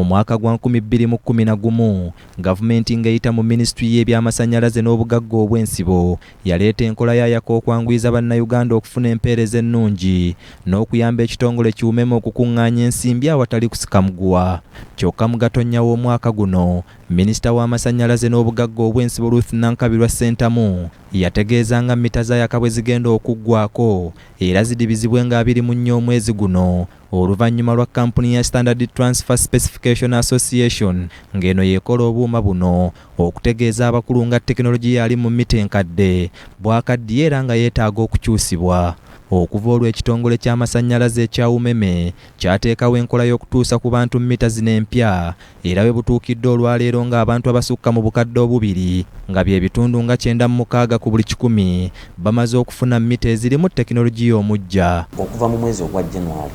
Mu mwaka gwa 2011, gavumenti ng'eyita mu minisitule y'ebyamasannyalaze n'obugagga obw'ensibo yaleeta enkola ya Yaka okwanguyiza Bannayuganda okufuna empeereza ennungi n'okuyamba ekitongole ki UMEME okukungaanya ensimbi awatali kusika muguwa. Kyokka mu Gatonnya w'omwaka guno, minisita w'amasannyalaze n'obugagga obw'ensibo Ruth Nankabirwa Ssentamu yategeeza nga mmita za Yaka bwe zigenda okuggwaako era zidibizibwe nga 24 omwezi guno oluvannyuma lwa kkampuni ya Standard Transfer Specification Association ng'eno y'ekola obuuma buno okutegeeza abakulu nga tekinologiya ali mu mmita enkadde bw'akaddiye era nga yeetaaga okukyusibwa. Okuva olwo ekitongole ky'amasannyalaze ekya UMEME kyateekawo enkola y'okutuusa ku bantu mmita zino empya era we butuukidde olwaleero ng'abantu abasukka mu 2000 nga bye bitundu nga 96 ku buli kikumi bamaze okufuna mmita ezirimu tekinologiya omuggya. Okuva mu mwezi ogwa January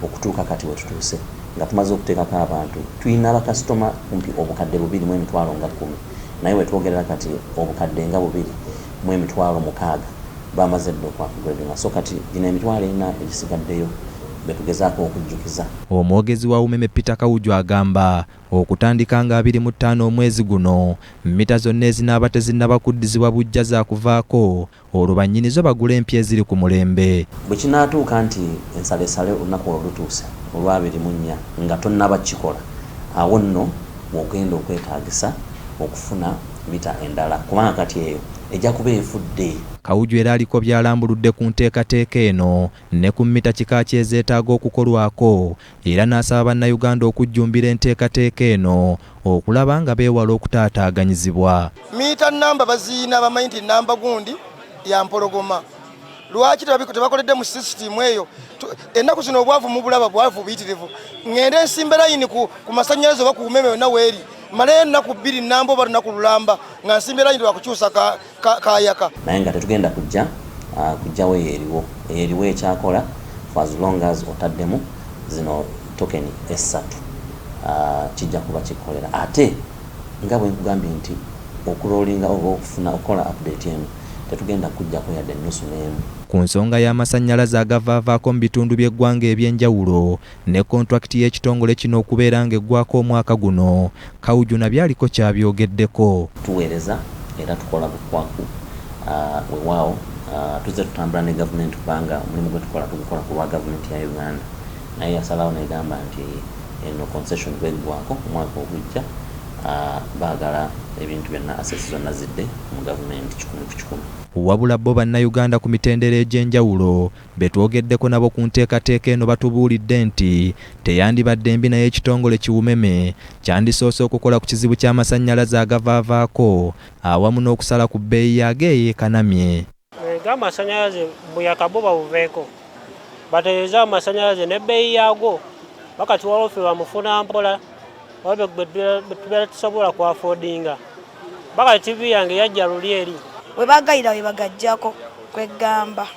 okutuuka kati we tutuuse nga tumaze okuteekako abantu, tulina bakasitoma kumpi 2,110,000, naye we twogerera kati 2,600,000 bamaze dda oku-upgradinga. So kati gino 4,000 egisigaddeyo betugezaako okujjukiza. Omwogezi wa UMEME Peter Kawuju agamba okutandika nga 25 omwezi guno mmita zonna ezinaaba tezinnaba kuddizibwa buggya zaakuvaako olwo bannyinizo bagule empya eziri ku mulembe. Bwe kinaatuuka nti ensalesale olunaku olwo lutuuse olwa 24 nga tonnaba kukikola, awo nno w'ogenda okwetaagisa okufuna mita endala kubanga kati eyo ejja kuba efudde. Kawuju era aliko by'alambuludde ku nteekateeka eno ne ku mmita kika ki ezeetaaga okukolwako era n'asaba Bannayuganda okujjumbira enteekateeka eno okulaba nga beewala okutaataaganyizibwa. Mita namba baziina bamanyi nti namba gundi ya mpologoma, lwaki tebakoledde mu sisitimu eyo? Ennaku zino obwavu mubulaba, bwavu buyitirivu. Ŋŋende nsimbe layini ku masannyalaze oba ku UMEME yonna weeri, mmaleyo ennaku 2 namba oba lunaku lulamba nga nsimbe layini lwakukyusa kayaka. Naye nga tetugenda kujja kujjawo eyo eriwo, eyo eriwo ekyakola for as long as otaddemu zino tokeni esatu, kijja kuba kikolera. Ate nga bwe nkugambye nti okurollinga oba okufuna okukola update eno tetugenda kujjako yadde nusu n'emu. Ku nsonga y'amasannyalaze agavaavaako mu bitundu by'eggwanga eby'enjawulo ne kontrakiti y'ekitongole kino okubeera ng'eggwako omwaka guno, Kawuju nabyo aliko kyabyogeddeko. Tuweereza era tukola bukwaku, weewaawo tuzze tutambula ne gavumenti kubanga omulimu gwe tukola tugukola ku lwa gavumenti ya Uganda, naye yasalawo n'egamba nti eno concession bweggwako omwaka ogujja baagala ebintu byonna, assets zonna zidde mu gavumenti 100%. Wabula bo Bannayuganda ku mitendera egy'enjawulo be twogeddeko nabo ku nteekateeka eno batubuulidde nti teyandibadde mbi, naye ekitongole ki UMEME kyandisoose okukola ku kizibu ky'amasannyalaze agavaavaako awamu n'okusala ku bbeeyi yaago eyeekanamye. Ng'amasannyalaze buyaka bo babuveeko, batereeze amasannyalaze n'ebbeeyi yaago. Bakati waliwo ffe bamufuna mpola oba bwe tubeera tusobola kwaffordinga. Bakati TV yange yajja luli eri. We bagayira we bagajjako kwegamba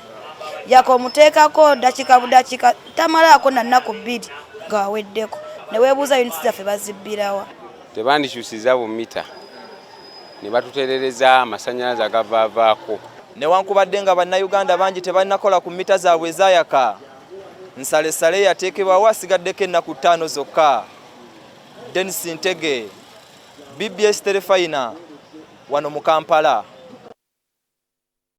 yaka omuteekako dakiika budakiika tamalaako na nnaku 2 ng'aweddeko, ne weebuuza units zaffe bazibbirawa. Tebandikyusiza bumita ne batuterereza amasannyalaze agavaavaako. Newankubadde nga Bannayuganda bangi tebannakola ku mmita zaabwe ezayaka, nsalesale yateekebwawo asigaddeko ennaku 5 zokka. Denis Ntege, BBS Terefayina, wano mu Kampala.